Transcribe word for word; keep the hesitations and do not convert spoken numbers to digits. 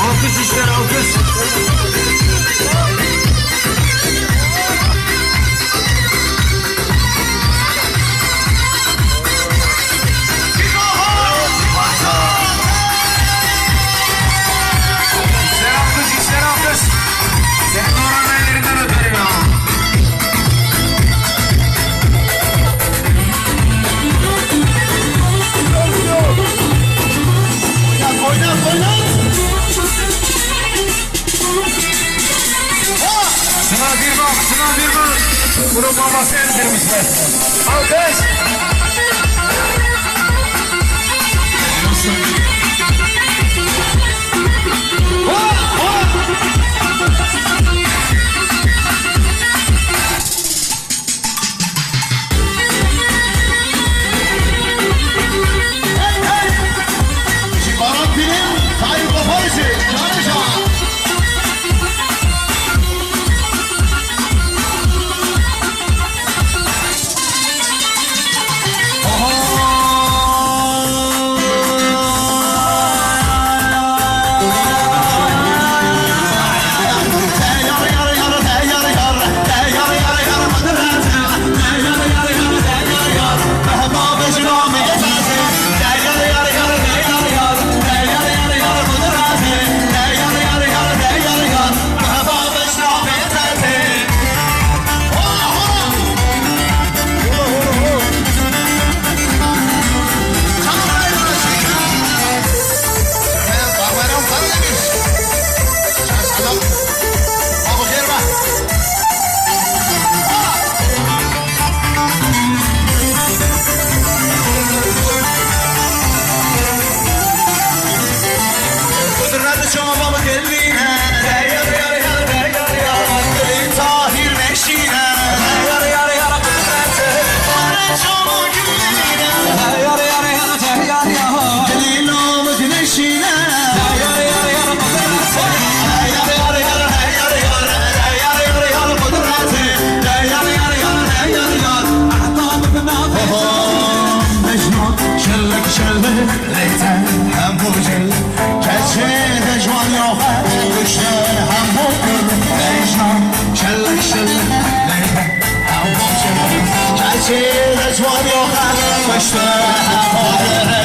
Alkış işler, alkış. Selam kız, selam kız. Senin oranın ellerinden öperim ya. Oynat, oynat, oynat. Şuna bir bak, şuna bir bak. Bunu babası emdirmiş resmen. Alkış. Kudret çava gelîne. Tahir neşîne. Çava gelîne. Dilî namik neşîne. Mecnun, şillik şillik leyte hemû cil. Keçê de ciwan yoxe, kuşte hemû kul. Mecnun, şillik şillik leyte hemû cil. Keçê de ciwan yoxe, kuşte hemû kul.